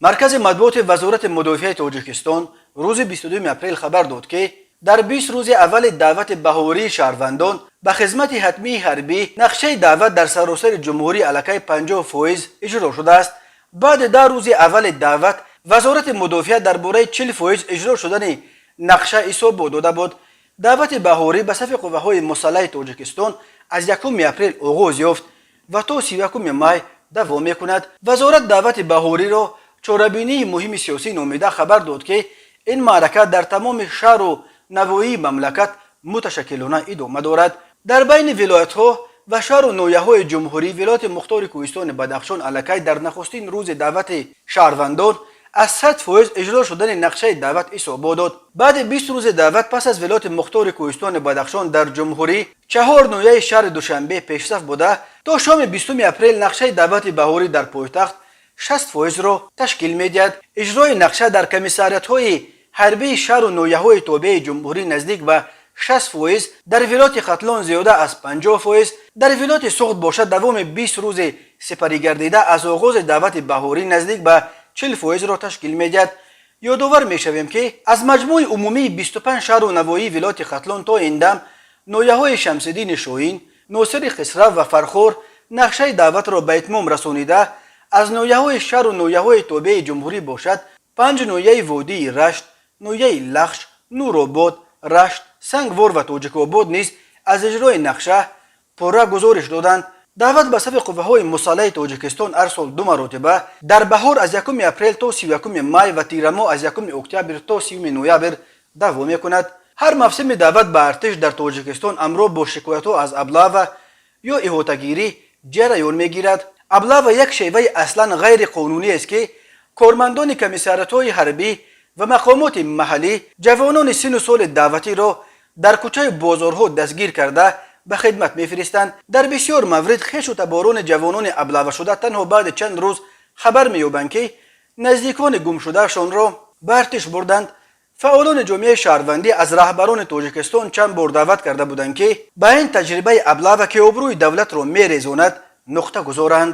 Маркази матбуоти Вазорати мудофиаи Тоҷикистон рӯзи 22 апрел хабар дод, ки дар 20 рӯзи аввали даъвати баҳории шаҳрвандон ба хизмати ҳатмии ҳарбӣ нақшаи даъват дар саросари ҷумҳурӣ аллакай 50% иҷро шудааст. Баъди 10 рӯзи аввали даъват Вазорати мудофиа дар бораи 40% иҷро шудани нақша ҳисобот дода буд. Даъвати баҳорӣ ба сафи қувваҳои мусаллаҳи Тоҷикистон аз 1 апрел оғоз ёфт ва то 31 май давом мекунад. Вазорат даъвати баҳориро чорабинии муҳими сиёсӣ номида, хабар дод, ки ин маърака дар тамоми шаҳру навоии мамлакат муташаккилона идома дорад. Дар байни вилоятҳо ва шаҳру ноҳияҳои ҷумҳурӣ Вилояти Мухтори Кӯҳистони Бадахшон аллакай дар нахустин рӯзи даъвати шаҳрвандон аз 100% иҷро шудани нақшаи даъват ҳисобот дод. Баъди 20 рӯзи даъват пас аз Вилояти Мухтори Кӯҳистони Бадахшон дар ҷумҳурӣ чаҳор ноҳияи шаҳри Душанбе пешсаф буда, то шоми 20 апрел нақшаи даъвати баҳорӣ дар пойтахт 60%-ро ташкил медиҳад. Иҷрои нақша дар комиссариятҳои ҳарбии шаҳру ноҳияҳои тобеи ҷумҳурӣ наздик ба 60%, дар вилояти Хатлон зиёда аз 50%, дар вилояти Суғд бошад, давоми 20 рӯзи сипаригардида аз оғози даъвати баҳорӣ наздик ба 40%-ро ташкил медиҳад. Ёдовар мешавем, ки аз маҷмӯи умумии 25 шаҳру навоии вилояти Хатлон то ин дам ноҳияҳои Шамсиддини Шоҳин, Носири Хисрав ва Фархор нақшаи даъватро ба итмом расонида, аз ноҳияҳои шаҳру ноҳияҳои тобеи ҷумҳурӣ бошад, панҷ ноҳияи водии Рашт, ноҳияи Лахш, Нуробод, Рашт, Сангвор ва Тоҷикобод низ аз иҷрои нақша пурра гузориш доданд. Даъват ба сафи қувваҳои мусаллаҳи Тоҷикистон ҳар сол ду маротиба, дар баҳор аз 1 апрел то 31 май ва тирамоҳ аз 1 октябр то 30 ноябр давом мекунад. Ҳар мавсими даъват ба артиш дар Тоҷикистон ҳамроҳ бо шикоятҳо аз облава ё иҳотагирӣ ҷараён мегирад. Облава як шеваи аслан ғайриқонунӣ аст, ки кормандони комиссариятҳои ҳарбӣ ва мақомоти маҳаллӣ ҷавонони синну соли даъватиро дар кӯчаи бозорҳо дастгир карда, ба хидмат мефиристанд. Дар бисёр маврид хешу таборони ҷавонони облавашуда танҳо баъди чанд рӯз хабар меёбанд, ки наздикони гумшудаашонро ба артиш бурданд. Фаъолони ҷомеаи шаҳрвандӣ аз раҳбарони Тоҷикистон чанд бор даъват карда буданд, ки ба ин таҷрибаи облава, ки обрӯи давлатро мерезонад, нуқта гузоранд.